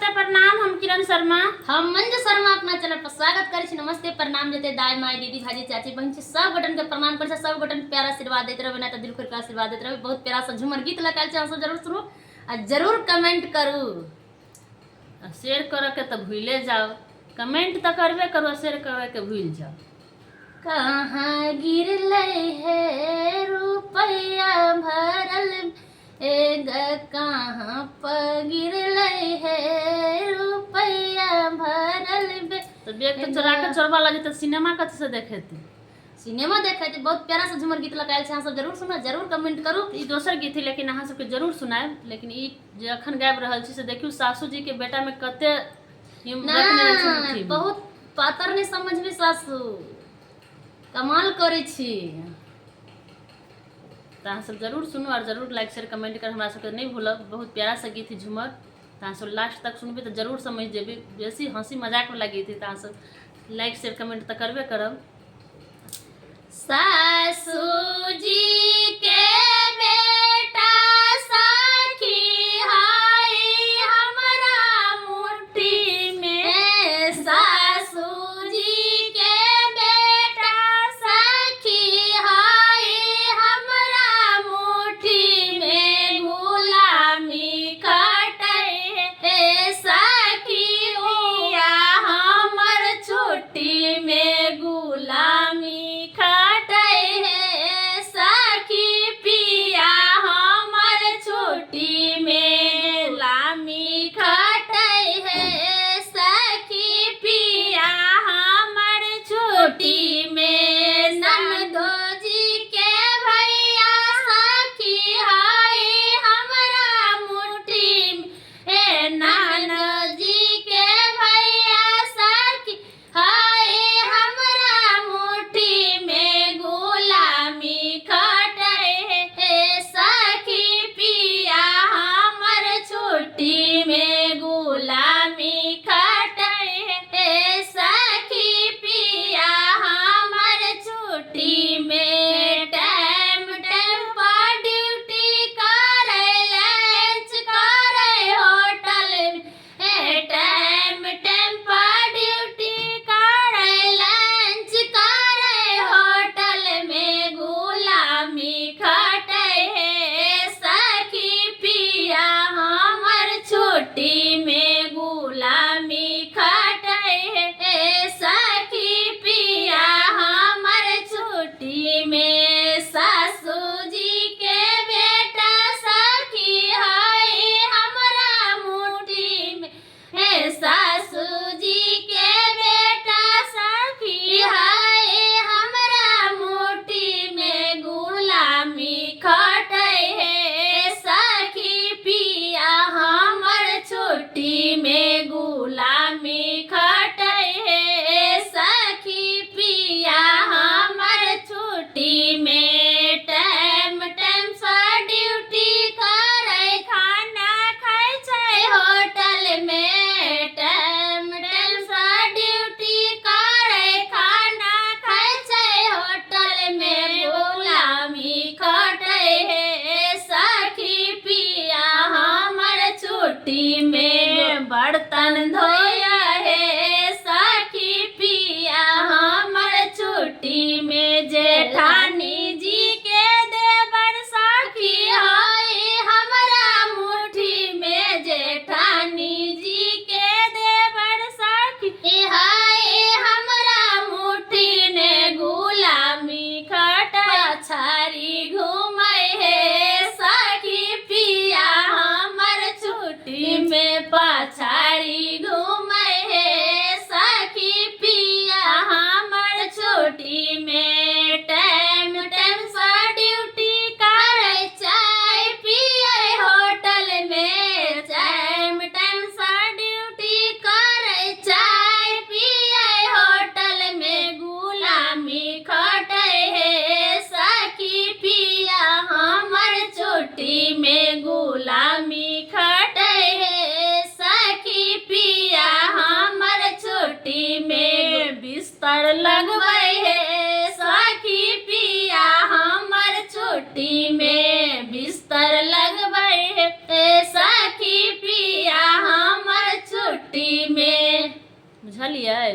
नमस्ते प्रणाम। हम किरण शर्मा, हम मंजू शर्मा अपना चैनल पर स्वागत करै छी। नमस्ते प्रणाम जते दाय माय दीदी भाजी चाची बहन छी सब गोटन के प्रणाम करै छी। सब गोटन प्यारा आशीर्वाद दैत रहबै, ना तऽ दिल खोलि के आशीर्वाद दैत रहबै। बहुत प्यारा सा झूमर गीत लऽ के आयल छी, अहाँ सब जरूर सुनू आ जरूर कमेंट करू। आ शेयर करऽ के तऽ भूले जाओ, कमेंट तऽ करबे करू आ शेयर करऽ के भूल जाओ। कहाँ गिरलै हे रुपैया भरल ए ग, कहाँ पर गिरलै हे रुपैया भरल बे। तऽ बैग तऽ चोरा के चोरबा लगे तऽ सिनेमा कथी से देखेतै? सिनेमा देखै छै। बहुत प्यारा सा झूमर गीत लगायल छै, अहाँ सब जरूर सुनू, जरूर कमेंट करू। ई दोसर गीत है, लेकिन अहाँ सबके जरूर सुनायब। लेकिन ई जे अखन गाबि रहल छी से देखियौ सासू जी के बेटा में कते हिम रखने रहै छै नहि मुट्ठी में। बहुत पातर नहि समझबी, सासू कमाल करै छी। तऽ अहाँ सब जरूर सुनू और जरूर लाइक शेयर कमेंट कर हमरा सबके नहि भूलब। बहुत प्यारा सा गीत है झूमर, तऽ अहाँ सब लास्ट तक सुनबै तऽ जरूर समझ जेबै। बेसी हंसी मजाक वाला गीत है, तऽ अहाँ सब लाइक शेयर कमेंट तऽ करबे करब। सासू जी के बेटा साखी हाय हमरा मुट्ठी में, सासू जी के बेटा सखी हाय हमरा मुट्ठी में, गुलामी कटै हे सखी उया हमर छुट्टी में, गुलामी खटै हे सखी पिया हमर छुट्टी में, गुलामी खटै हे सखी पिया हमर छुट्टी में, ननदो जी के भैया सखी हाय हमरा मुट्ठी में, हे ननदो जी के भैया सखी हाय हमरा मुट्ठी में, गुलामी खटै हे सखी पिया हमर छुट्टी में, गुलामी खटै हे सखी पिया हमर छुट्टी में, टाइम टाइम पर ड्यूटी करै लंच करै होटल हे, टाइम टाइम पर ड्यूटी करै लंच करै होटल में, गुलामी खटै हे सखी पिया हमर छुट्टी में, गुलामी खटै हे सखी पिया हमर छुट्टी में, सासू जी के बेटा सखी हाय हमरा मुट्ठी में, हे सासू जी के बेटा सखी हाय हमरा मुट्ठी में, गुलामी खटै हे सखी पिया हमर छुट्टी में, गुलामी खटै हे सखी पिया हमर छुट्टी में, टाइम टाइम से ड्यूटी करै खाना खाइ छै होटल में, टाइम टाइम से ड्यूटी करै खाना खाइ छै होटल में, गुलामी खटै हे सखी पिया हमर छुट्टी में, बर्तन धोया हे सखी पिया हमर छुट्टी में, जेठानी जी के देवर सखी हाय हमरा मुट्ठी में, जेठानी जी के देवर सखी हाय हमरा मुट्ठी ने, गुलामी खटै छारी घूमै हे सखी पिया हमर छुट्टी में, छुट्टी में। बुझलियै?